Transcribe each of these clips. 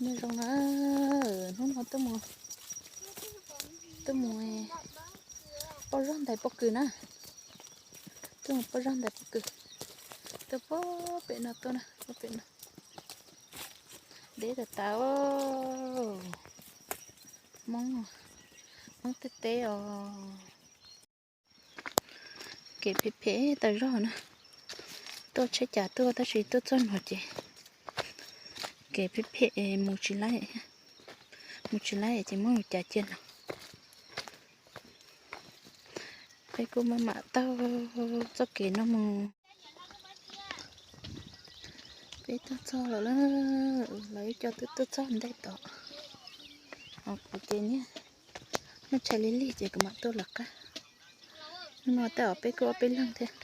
Nyob zoo na, hnub no tuaj mus, tuaj mus poj zog ntais pob kws na. Tuaj mus poj zog ntais pob kws. Tuaj pog pem no tuaj na, pog pem no. Deb tas tas. Hmoob, Hmoob tej teb os. Kev phem phem tas zog na. Tuaj tsheb cas tuaj tab sis tuaj txog no ces kev phem phem mus tsis laib, mus tsis laib ces muab mus cas cia no. Peb kuj maj mam taug txoj kev no mus. Peb tuaj txog lawm, lawv ib co twb tuaj txog ntej tod. Ho kuv ces niaj hnub tshais lig lig ces kuv mam tuaj lawv qab. Hnub no tej zaum peb kuj ob peb leeg thiab.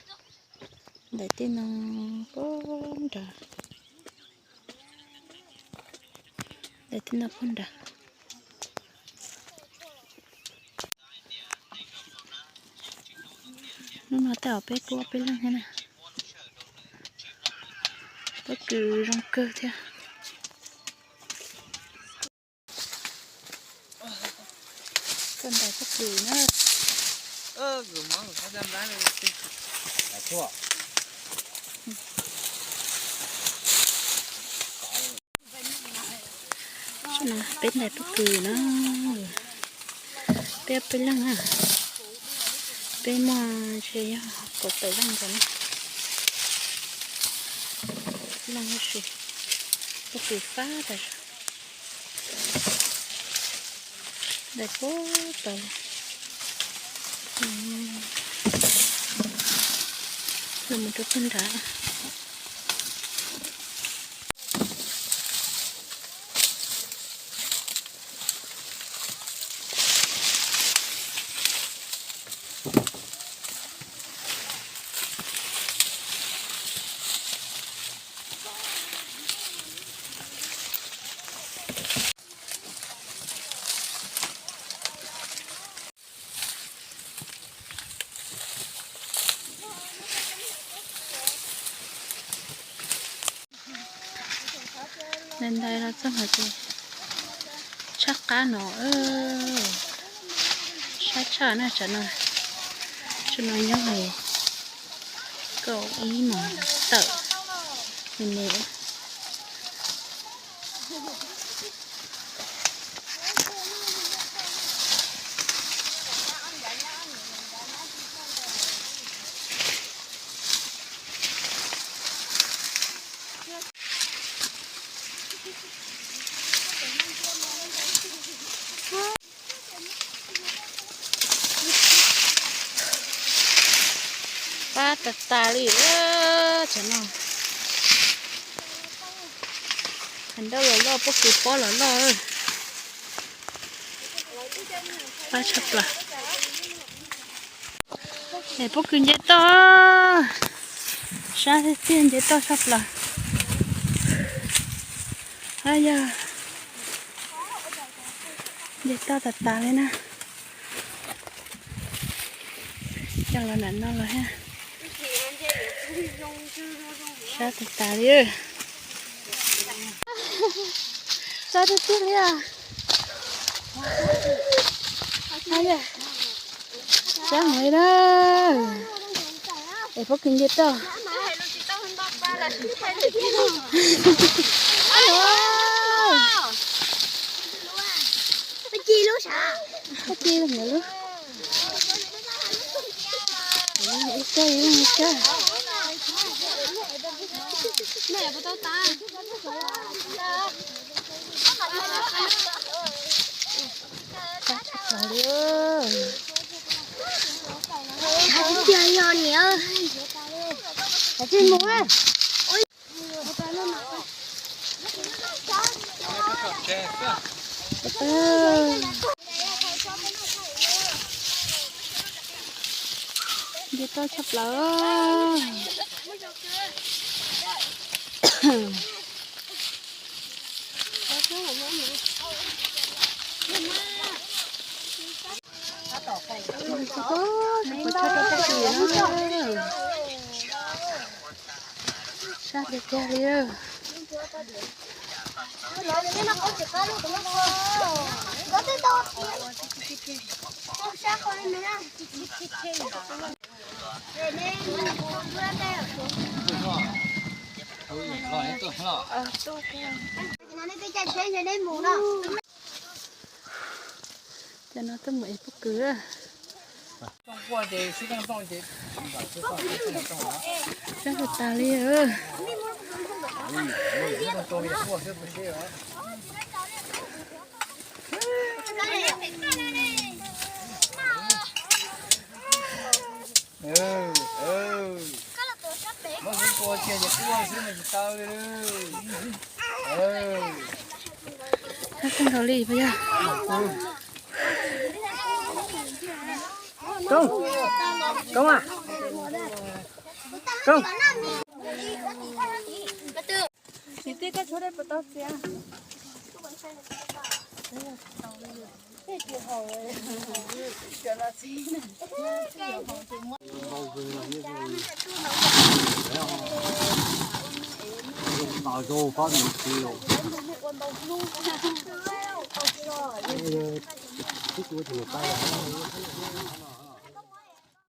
Ntais tej no pog nrad, ntais tej no pog nrad. Hnub no tej zaum peb kuj ob peb leeg thiab na. Pob kws zoo kawg thiab. Tuaj ntais pob kws na. Peb ntais pob kws na. Peb ob peb leeg na. Peb muaj ntshe yog kaum tawm leej ntawd na. Leej tab sis pob kws fab tas zog. Ntais puag tod. Los mus rau pag nrad. Ntais ntais los txog no ces tshaj qab no, sab tshaj na tsam no. Tsam no nyob li kaum ib moos tawm me me. Fab tas tas li tsam no. Heev nrauj los loj, pob kws pob los loj. Fab tshaj plaws. Es pob kws nce toj, sab tiag tiag nce toj tshaj plaws. Ab yog, nce toj tas tas li na. Coj los nram no los thiab. Sab tas tas li. Sab tiag tiag li. Sab heev li na. Es pob kws nce toj. Pob kws lub, ib koj ib koj. Sab tshaj plaws li. Hais tiag yog niam. Hais tiag mus. Nce toj tshaj plaws. Sab tiag tiag li. Cov no tuaj mus ev pob kws. Sab tas li. Kab kawg nkaus li puas yog? Koob, Koob a, Koob. Niam tij, koj tshuav dej puas tau txiav?